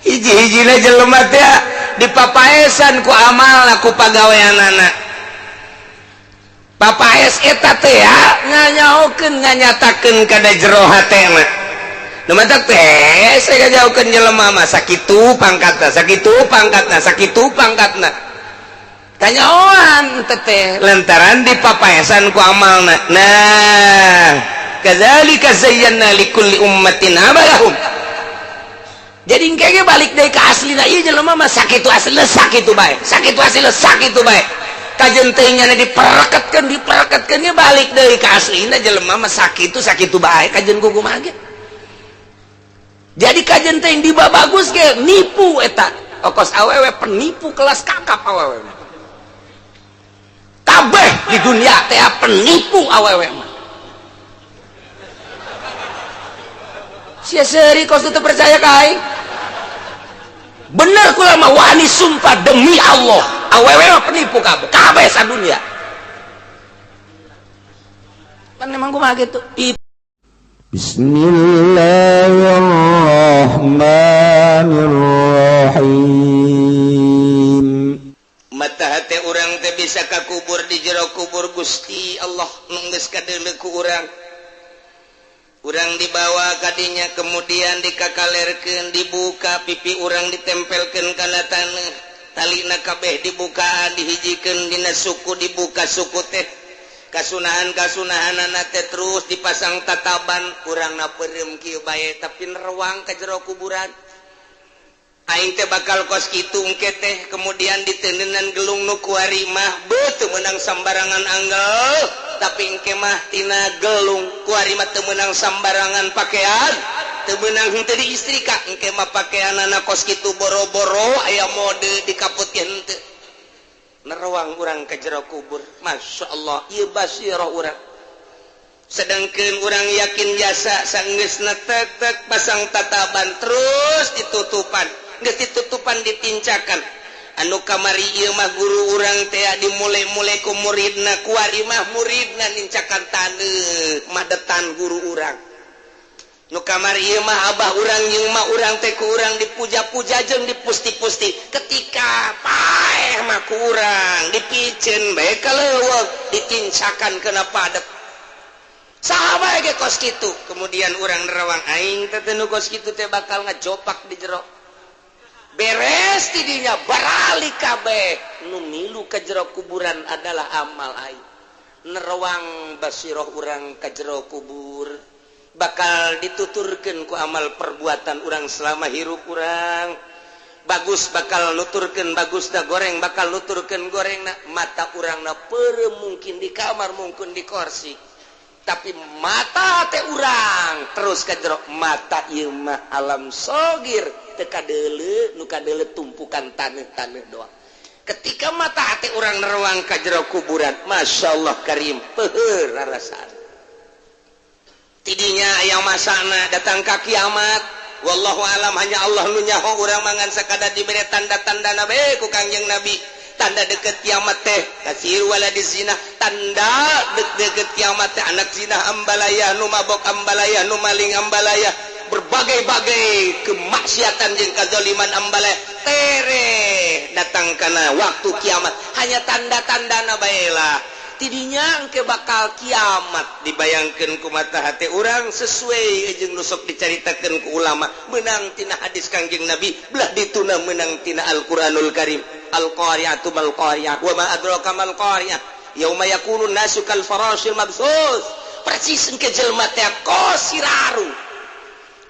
Hiji-hijina jelema teh dipapaesan ku amal, ku pagaweanana. Papaes eta teh nganyaokeun, nganyatakeun kana jero hatena. Nu matak teh saya ngajaukeun jelema mah sakitu pangkatna, sakitu pangkatna, sakitu pangkatna. Kanyaoan teh lantaran dipapaesan ku amalna. Nah, kadzalika zayyana likulli ummatin amalahum. Jadi engke balik deui ka aslina, ieu jelema mah sakitu aslina, sakitu bae, sakitu aslina, sakitu bae. Kajen teh nya dipereketkeun, dipereketkeun nya balik deui ka aslina, jelema mah sakitu, sakitu bae kajen kumaha ge. Jadi kajen teh diba bagus ge nipu eta. Okos awewe penipu kelas kakap awewe mah. Kabeh di dunia teh penipu awewe mah. Sia seuri kos teu percaya ka aing. Bener kula mah wani sumpah demi Allah, awewe mah penipu kabeh, kabeh sadunia. Kan memang kumaha gitu. Bismillahirrahmanirrahim. Mata hati urang teh bisa kakubur di jero kubur Gusti Allah nu geus kadeuleu ku urang. Urang dibawa kadinya, kemudian dikakalerkeun, dibuka pipi urang, ditempelkeun kana taneuh, talina kabeh dibukaan, dihijikeun dina suku, dibuka suku teh kasunahan-kasunahanana teh terus dipasang tataban. Urangna peureum kieu bae tapi neruang ka jero kuburan. Aing teh bakal kos kitu engke teh, kemudian ditendenan gelung nu kuari mah beuh teu meunang sambarangan anggel, tapi engke mah tina gelung kuari mah teu meunang sambarangan pakaian, teu meunang henteu diistrika, engke mah pakaianana kos kitu boro-boro aya mode dikaputkeun henteu. Neruang urang ka jero kubur, Masya Allah, ieu basirah urang. Sedangkan urang yakin jasa sanggeusna tek-tek pasang tataban terus ditutupan, geus ditutupan ditincakan. Anu kamari ieu mah guru urang teh dimulai-mulai ku muridna, kuari mah muridna nincakan taneuh madetan guru urang. Nu kamari ieu mah abah urang jeung mah urang teh ku urang dipuja-puja jeung dipusti-pusti. Ketika paeh mah ku urang dipiceun bae ka leuweung, ditincakan kana padet. Saha bae ge kos kitu. Kemudian urang nerawang aing teh nu kos kitu teh bakal ngajopak di jero. Beres tidinya barali kabeh nu milu ka jero kuburan adalah amal aing. Nerawang basiroh urang ka jero kubur bakal dituturkeun ku amal perbuatan urang selama hirup urang. Bagus bakal nuturkeun bagusna, goreng bakal nuturkeun gorengna. Mata urangna peureum mungkin di kamar, mungkin di kursi, tapi mata teh urang terus ka jero mata ieu mah alam sogir teu kadeuleu, nu kadeuleu tumpukan taneuh-taneuh doang. Ketika mata hati urang nerawang ka jero kuburan, Masya Allah karim, peuheur rarasaan. Tidinya aya masana datang ka kiamat, wallahu alam, hanya Allah nu nyaho. Urang mangan sakadar dibere tanda-tandana bae ku Kangjeng Nabi. Tanda deket kiamat teh kasir wala di zina, tanda deket kiamat teh anak zina ambalaya, nu mabok ambalaya, nu maling ambalaya, berbagai-bagai kemaksiatan jeung kazaliman ambalaya tere datang kana waktu kiamat. Hanya tanda-tandana bae lah. Tidinya engke bakal kiamat dibayangkeun ku mata hati urang sesuai jeung nu sok dicaritakeun ku ulama, meunang tina hadis Kangjeng Nabi, belah dituna meunang tina Al-Qur'anul Karim. Al-qari'atu mal qari'ah wa ma adraka mal qari'ah yauma yakunu nasu kal farashil mabthus. Persis engke jelema teh kos siraru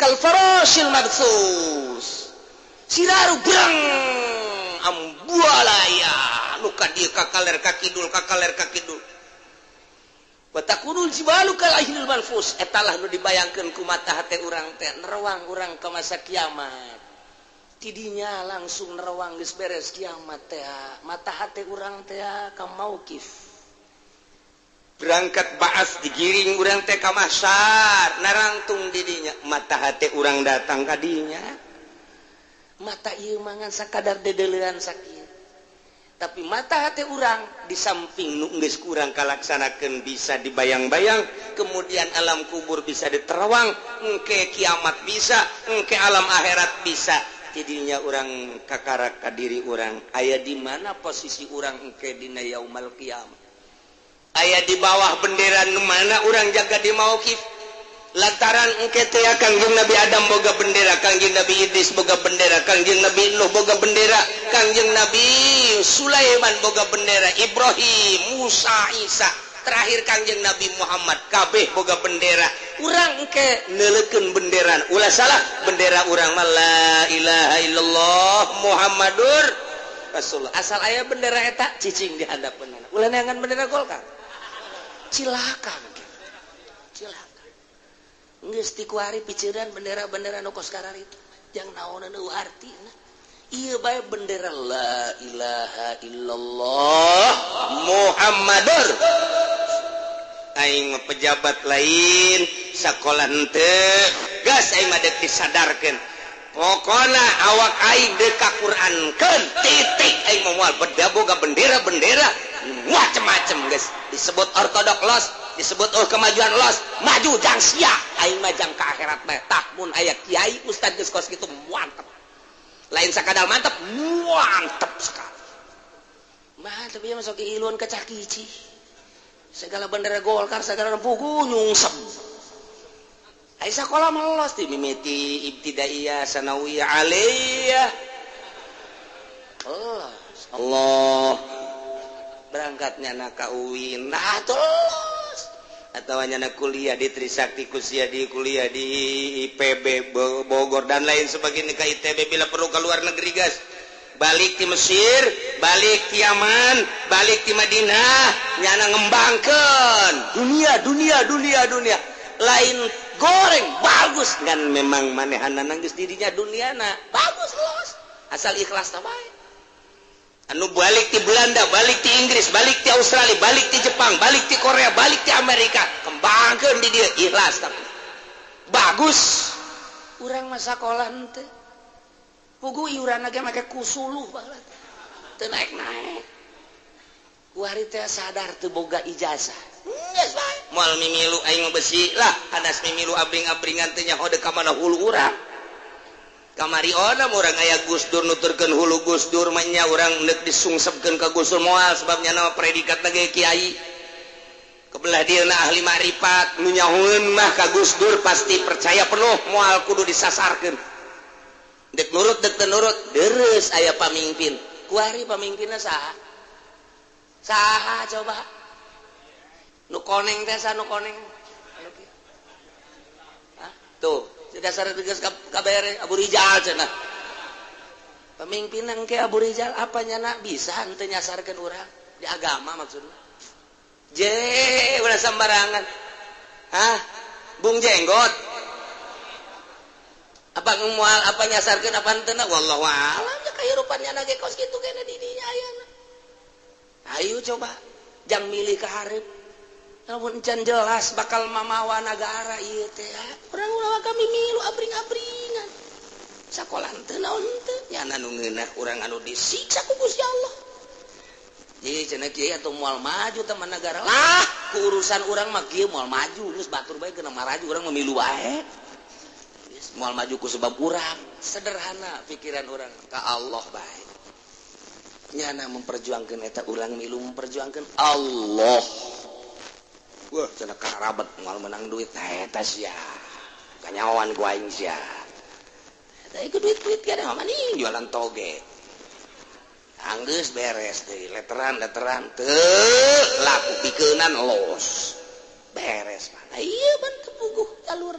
kal farashil mabthus, siraru breng ambualaya nu ka dieu ka kaler ka kidul, ka kaler ka kidul. Wa takunul jibalu kal ahnil manfus. Eta lah nu dibayangkeun ku mata hate urang teh, nerawang urang ka masa kiamat. Tidinya langsung nerawang geus beres kiamat teh, mata hate urang teh ka mauqif. Berangkat baas digiring urang teh ka mahsyar, narangtung didinya mata hate urang datang ka dinya. Mata ieu mangan sakadar dedeleuan sakieu, tapi mata hati urang di samping nu geus kurang kalaksanakeun bisa dibayang-bayang, kemudian alam kubur bisa diterawang, engke kiamat bisa, engke alam akhirat bisa. Tidinya urang kakarak ka diri urang, aya di mana posisi urang engke dina yaumal qiyamah, aya di bawah bendera nu mana urang jaga di mauqif. Lantaran engke teh Kangjeng Nabi Adam boga bendera, Kangjeng Nabi Idris boga bendera, Kangjeng Nabi Nuh boga bendera, Kangjeng Nabi Sulaiman boga bendera, Ibrahim, Musa, Isa, terakhir Kangjeng Nabi Muhammad, kabeh boga bendera. Urang engke neuleukeun bendera, ulah salah bendera urang mah la ilaha illallah Muhammadur Rasulullah. Asal aya bendera eta cicing di handapeunana, ulah neangan bendera Golkar, cilaka cilaka. Geus ti kuari piceran bendera-bendera nu kos kararitu jang naonan eueuh artina. Ieu bae bendera la ilaha illallah Muhammadur. Aing mah pejabat lain, sakola henteu, gas aing mah deuk disadarkeun. Pokona awak aing deuk ka Qur'ankeun, titik. Aing mah moal beda boga bendera-bendera macem-macem geus disebut ortodok los, disebut oh kemajuan los, maju jang sia, aing mah jang ka akhirat mah. Tah mun aya kiai ustad geus kos kitu mantep. Lain sakadal mantep, mantep sekali. Mantep ieu mah sok iluan ka cakici. Segala bendera Golkar, segala pugu nyungsep. Ai sakola mah los di mimiti ibtidaiyah, sanawiyah, aliyah. Allah, Allah. Berangkatnya na ka UIN, nah terus atau nyana kuliah di Trisakti, kuliah di IPB Bogor dan lain sebagainya, ke ITB, bila perlu ke luar negeri gas. Balik di Mesir, balik di Yaman, balik di Madinah, nyana ngembangkeun dunia dunia dunia dunia. Lain goreng bagus kan memang manehanana geus dirinya duniana bagus los, asal ikhlas tah bae. Anu balik di Belanda, balik di Inggris, balik di Australia, balik di Jepang, balik di Korea, balik di Amerika, kembangkeun di dieu ikhlas tapi bagus. Urang mah sakola henteu pugu iuran lagi make kusuluh baheula teu naek-naek. Kuari teh sadar teu boga ijazah. Geus bae moal mimilu aing mah besi lah, hadas mimilu abring-abringan teh nyaho deuk ka mana hulu urang. Kamari ona urang aya Gus Dur nuturkeun hulu Gus Dur mah nya urang neuk disungsepkeun ka Gus Dur moal sebab nya nama predikat lagi kiai. Kebelah dieuna ahli makrifat nu nyahoeun mah ka Gus Dur pasti percaya penuh moal kudu disasarkeun. Dek nurut dek teu nurut deres aya pamimpin. Kuari pamimpinna saha? Saha coba? Nu koneng teh saha nu koneng? Hah? Tuh, dasar geus kabere Abu Rijal cenah. Pemimpin engke Abu Rijal apa nyana bisa henteu nyasarkeun urang di agama maksudna. Je, ulah sembarangan. Hah? Bung Jenggot. Apa mual apa nyasarkeun apa henteu wallahu a'lam ya kahirupan nyana ge kos kitu kene di dinya ayana. Ayo coba jang milih ka hareup. Lamun encan jelas bakal mamawa nagara ieu teh. Urang ulah kami milu abring-abringan. Sakola henteu naon henteu nyana nu ngeunah urang anu disiksa ku Gusti Allah. Jadi cenah kiai atuh moal maju teman negara. Lah, ku urusan urang mah kieu moal maju geus batur bae geuna maraju urang memilu wae. Moal maju ku sebab urang, sederhana pikiran urang ka Allah bae. Nyana memperjuangkeun eta urang milu memperjuangkeun Allah. Wah, cenah karabat moal menang duit eta sia. Kanyawan ku aing sia. Eta ieu duit-duit kada mah maning jualan toge. Anggeus beres deui, letteran-letteran teu laku pikeunan los. Beres mah. Ieu ban teu puguh jalur.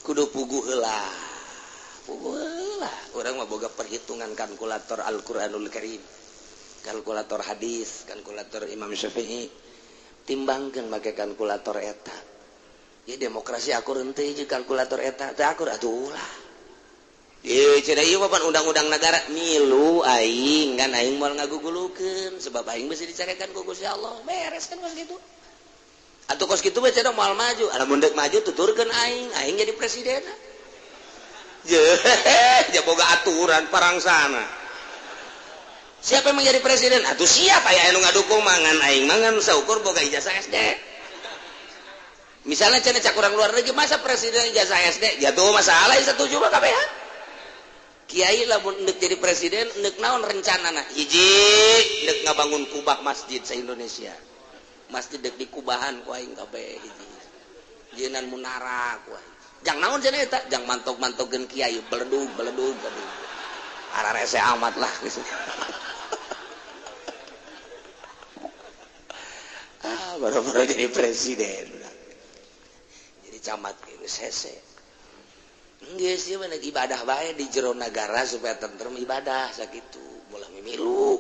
Kudu puguh heula. Puguh heula. Urang mah boga perhitungan kalkulator Al-Qur'anul Karim. Kalkulator hadis, kalkulator Imam Syafi'i. Timbangkeun make kalkulator eta. Ieu demokrasi akur henteu jeung kalkulator eta, teu akur atuh ulah. Ieu cenah ieu mah pan undang-undang negara milu aing kan aing moal ngagugulukeun sebab aing besi dicarekan ku Gusti Allah. Beres kan kos kitu. Atuh kos kitu mah cenah moal maju. Lamun deuk maju tuturkeun aing, aing jadi presiden. Je boga aturan parangsana. Siapa yang menjadi presiden? Atuh siapa aya anu ngadukung mangan aing mangan saukur boga ijazah SD. Misalnya cenah cak urang luar negeri masa presiden ijazah SD? Jatuh masalah setuju mah kabehan. Kiai lamun endek jadi presiden endek naon rencanana? Hiji endek ngabangun kubah masjid sa Indonesia. Masjid dek dikubahan ku aing kabeh hiji. Jeunan munara ku aing. Jang naon cenah eta? Jang mantok-mantokeun kiai beledug beledug aduh. Ararese amat lah geus. Ah, baru-baru jadi presiden. Jadi camat geus hese. Geus ieu mah ibadah bae di jero nagara supaya tentrem ibadah sakitu, molah mimilu.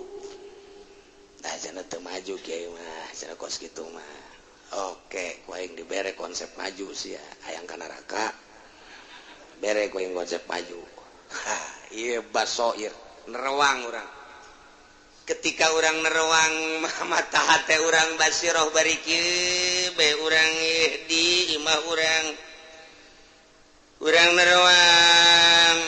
Nah cenah teu maju kiai mah, cenah kos kitu mah. Oke, ku aing dibere konsep maju sia, hayang ka neraka. Bere ku aing konsep maju. Ieu basoir, nerewang urang. Ketika urang nerewang mata hate urang basiroh bari kieu bae urang di imah urang. Urang nerewang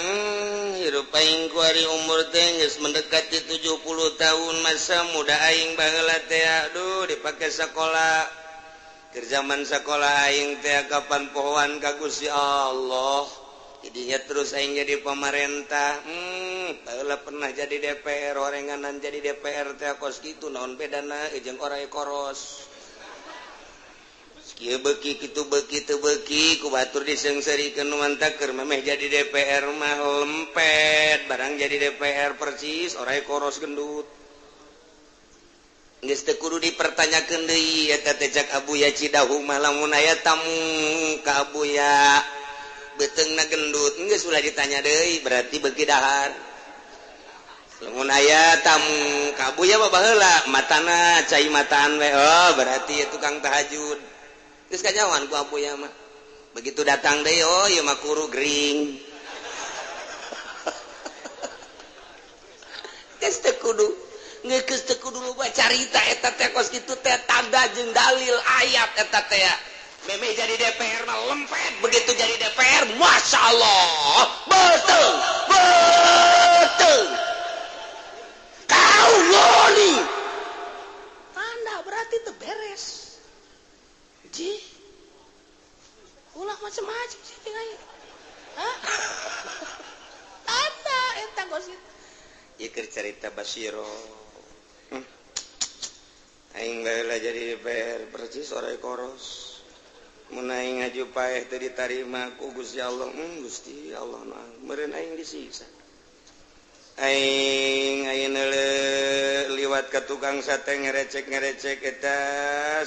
hirup aing kuari umur teh geus mendekati 70 tahun masa muda aing baheula teh aduh dipake sakola. Keur zaman sakola aing teh kapan pohoan ka Gusti Allah. Jadinya terus aing jadi pemerintah. Baheula pernah jadi DPR, orenganan jadi DPR teh kos kitu naon bedana jeung oray koros. Kieu beuki kitu beuki teu beuki ku batur diseungseurikeun nu mantak keur memeh jadi DPR mah lempet barang jadi DPR persis oray koros gendut. Geus teu kudu dipertanyakeun deui eta teh cak Abuya Cidahu mah lamun aya tamu ka Abuya beuteungna gendut geus ulah ditanya deui berarti beuki dahar. Lamun aya tamu ka Abuya mah baheula matana cai mataan we oh berarti ieu tukang tahajud. Geus kanyawan ku Abuya mah. Begitu datang deui oh ieu mah kuru gering. Geus teu kudu geus teu kudu loba carita eta teh kos kitu teh tanda jeung dalil ayat eta teh. Memeh jadi DPR mah lempet begitu jadi DPR Masya Allah betul betul kau loli tanda berarti teu beres. Ji ulah macam-macam sih tinggal. Hah? Tanda eta kos kitu. Ieu keur carita basiro. Aing baheula jadi DPR persis oray koros. Mun aing ngaju paeh teu ditarima ku Gusti Allah. Gusti Allah mah meureun aing disiksa. Aing ayeuna liwat ka tukang sate ngerecek-ngerecek eta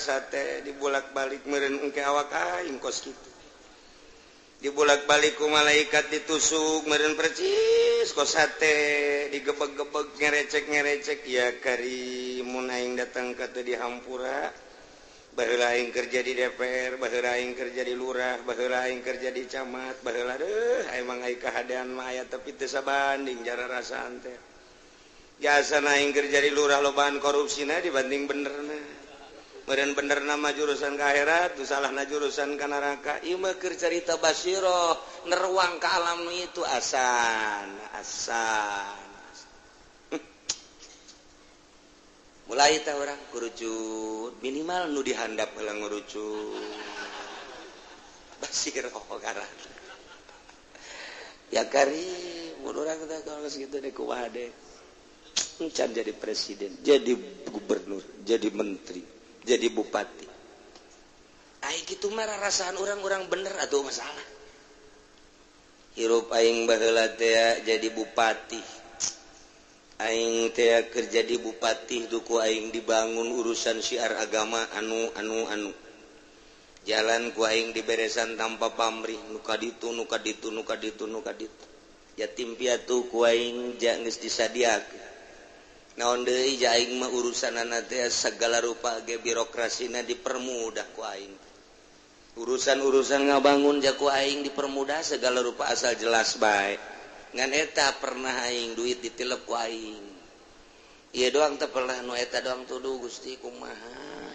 sate dibulak-balik meureun engke awak aing kos kitu. Dibulak-balik ku malaikat ditusuk meureun percis kos sate digebeg-gebeg ngerecek-ngerecek ya kari mun aing datang ka teu dihampura. Baheula aing kerja di DPR, baheula aing kerja di lurah, baheula aing kerja di camat, baheula deuh emang aing kahadean mah aya tapi teu sabanding jara rasaan teh. Jasana aing kerja di lurah lobaan korupsina dibanding benerna. Meureun benerna mah jurusan ka akhirat, tu salahna jurusan ka neraka. Ieu mah keur carita basiroh, neruang ka alam nu itu asan, asan. Mulai teh orang kurucut minimal nu dihandap heula ngurucut basiroh ngaran ya kari mun urang teh kalau geus kitu deh kumaha deh encan jadi presiden jadi gubernur jadi menteri jadi bupati ai kitu mah rarasaan urang-urang bener atuh masalah hirup aing baheula teh jadi bupati aing teh kerja di bupati duku aing dibangun urusan syiar agama anu anu anu jalan ku aing diberesan tanpa pamrih nu ka ditu nu ka ditu nu ka ditu nu ka ditu yatim piatu ku aing ja geus disadiakeun naon deui ja aing mah urusanana teh segala rupa ge birokrasina dipermudah ku aing urusan-urusan ngabangun ja ku aing dipermudah segala rupa asal jelas bae ngan eta pernah aing duit ditilep ku aing ieu doang teh pernah nu eta doang tuduh Gusti kumaha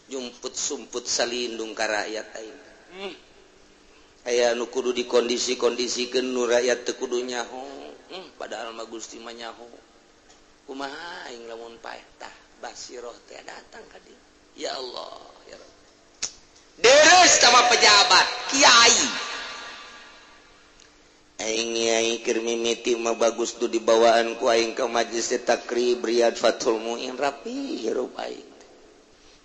jumput sumput salindung ka rakyat aing aya nu kudu dikondisi-kondisikeun nu rakyat teu kudu nyaho padahal mah Gusti mah nyaho kumaha aing lamun paeh tah basiroh teh datang ka dieu ya Allah ya Rabb deres sama pejabat kiai. Aing nyai keur mimiti mah bagus tuh dibawaan ku aing ke majelis takrib Riyad Fathul Muin rapi hirup aing.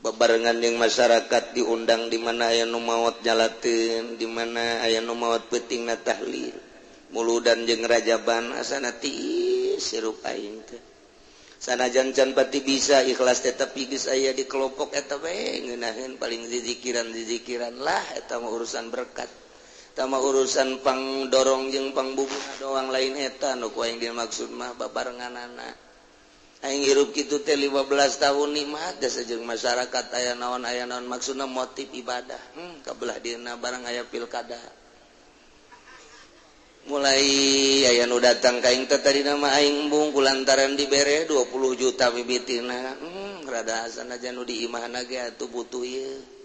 Babarengan jeung masyarakat diundang di mana aya nu maot nyalateun, di mana aya nu maot peutingna tahlil. Muludan jeung rajaban asana tiis hirup aing teh. Sanajan can pati bisa ikhlas teh tapi geus aya di kelompok eta we ngeunaheun paling zizikiran-zizikiran lah eta mah urusan berkat. Tama urusan pang dorong jeung pang bubuna doang lain eta nu ku aing dimaksud mah babarenganana. Aing hirup kitu teh 15 tahun nikmat jasa jeung masyarakat aya naon maksudna motif ibadah. Kabelah dieuna barang aya pilkada. Mulai aya nu datang ka aing teh tadina mah aing embung kulantaran dibere 20 juta mimitina. Rada asana nu di imahna ge atuh butuh ieu.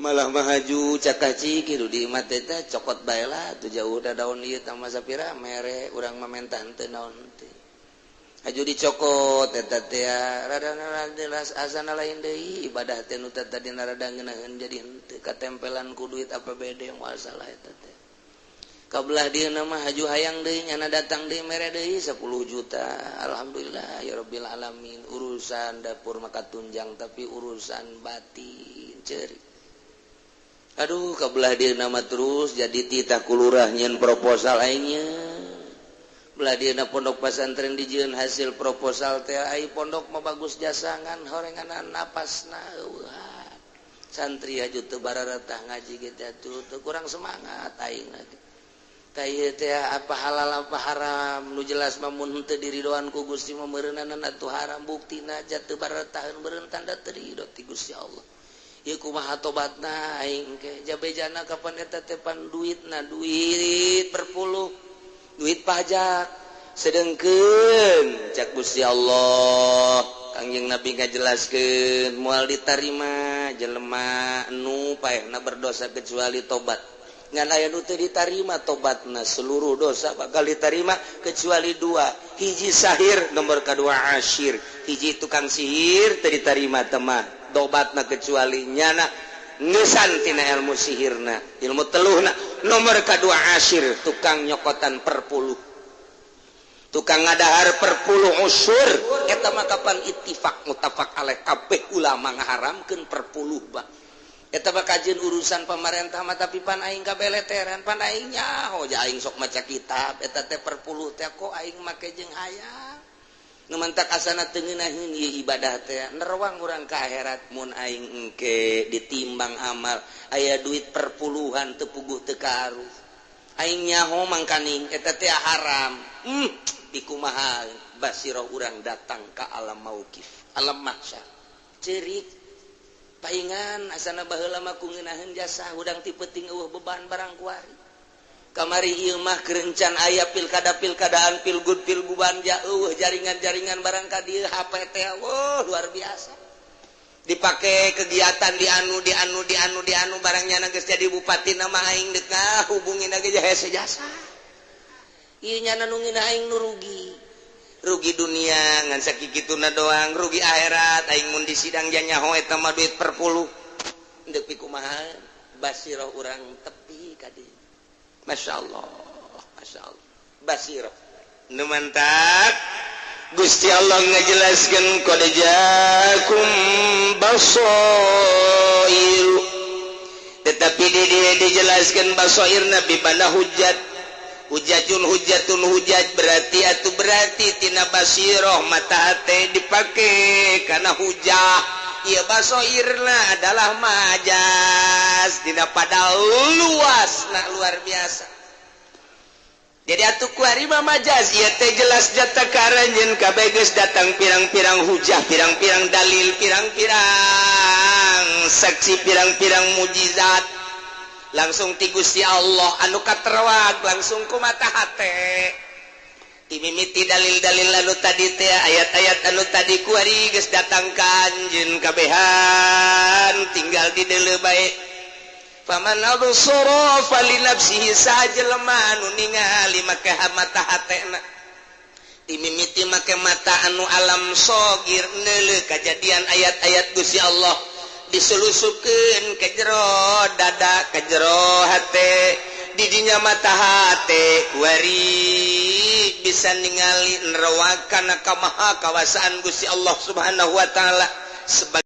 Malah mahaju cakaci kitu di imah teh cokot bae lah tuh jauh da daun ieu tah sapira mere urang mah menta henteu naon teh. Haju dicokot eta teh rada asana lain deui ibadah teh nu tadina rada ngeunaheun jadi henteu katempelan ku duit APBD moal salah eta teh. Kabelah dieuna mah haju hayang deui nyana datang deui mere deui 10 juta. Alhamdulillah ya rabbil alamin urusan dapur maka tunjang tapi urusan batin ceurik. Aduh kabelah dia nama terus jadi titah kulurah nyeun proposal aingnya. Belah dia na pondok pesantren dijieun hasil proposal teh ai pondok mah bagus jasangan horenganan napasna eueuh. Santri aju teu bararatah ngaji ge teh atuh teu kurang semangat aing teh. Tah ieu teh apa halal apa haram nu jelas mah mun henteu diridoan ku Gusti mah meureunana atuh haram buktina ja teu bararataheun meureun tanda teu ridho ti Gusti Allah. Ieu kumaha tobatna aing ke jabejana kapan eta teh pan duitna duit berpuluh duit pajak sedengkeun cak Gusti Allah Kangjeng Nabi ngajelaskeun moal ditarima jelema nu paehna berdosa kecuali tobat ngan aya nu teu ditarima tobatna seluruh dosa bakal ditarima kecuali dua hiji sahir nomor kadua asyir hiji tukang sihir teu ditarima temah tobatna kecuali nyana ngesan tina ilmu sihirna ilmu teluhna nomor kadua asyir tukang nyokotan perpuluh tukang ngadahar perpuluh usur eta mah kapan ittifaq muttafaq alaih kabeh ulama ngaharamkeun perpuluh bah eta mah kajeun urusan pamarentah mah tapi pan aing kabeleteran pan aing nyaho ja aing sok maca kitab eta teh perpuluh teh kok aing make jeung hayang nu mantak asana teu ngeunaheun ieu ibadah teh nerwang urang ka akhirat mun aing engke ditimbang amal aya duit perpuluhan teu puguh teu karuh aing nyaho mangkaning eta teh haram dikumaha basirah urang datang ka alam mauqif alam mahsyar ceurik paingan asana baheula mah ku ngeunaheun jasa hudang ti peuting eueuh beban barang kuari kamari ieu mah kerencan aya pilkada-pilkadaan pilgub pilguban ja eueuh jaringan-jaringan barang ka dieu HP teh wah luar biasa dipake kegiatan di anu di anu di anu di anu barangnya geus jadi bupati nama aing deuk ngahubungin ge hese jasa ieu nyana nu ngeunah aing nu rugi rugi dunia ngan sakikituna doang rugi akhirat aing mun di sidang ja nyaho eta mah duit perpuluh deuk pikumaha basirah urang tepi ka dieu. Masya Allah, Masya Allah, basirah. Nu mantak Gusti Allah ngajelaskeun qad jaakum basair. Tetapi di dieu dijelaskeun basairna bi bana hujat. Hujatun hujatun hujat berarti atuh berarti tina basirah mata hate dipake kana hujah. Ieu basairna adalah majas dina pada luas nah luar biasa. Jadi atuh kuari mah majas ieu teh jelas jata karanjeun kabeh geus datang pirang-pirang hujah, pirang-pirang dalil, pirang-pirang saksi, pirang-pirang mujizat. Langsung ti Gusti Allah anu katerwag langsung ku mata hate. Timimiti dalil-dalil anu tadi teh ayat-ayat anu tadi kuari geus datang ka anjeun kabehan tinggal dideuleu bae. Faman absara falinafsihi sajelema anu ningali make mata hatena. Timimiti make mata anu alam sogir neuleuh kajadian ayat-ayat Gusti Allah diselusupkeun ke jero dada ke jero hate. Didinya mata hate kuari bisa ningali nerawakan kamaha kawasaan Gusti Allah Subhanahu wa taala. Sebagai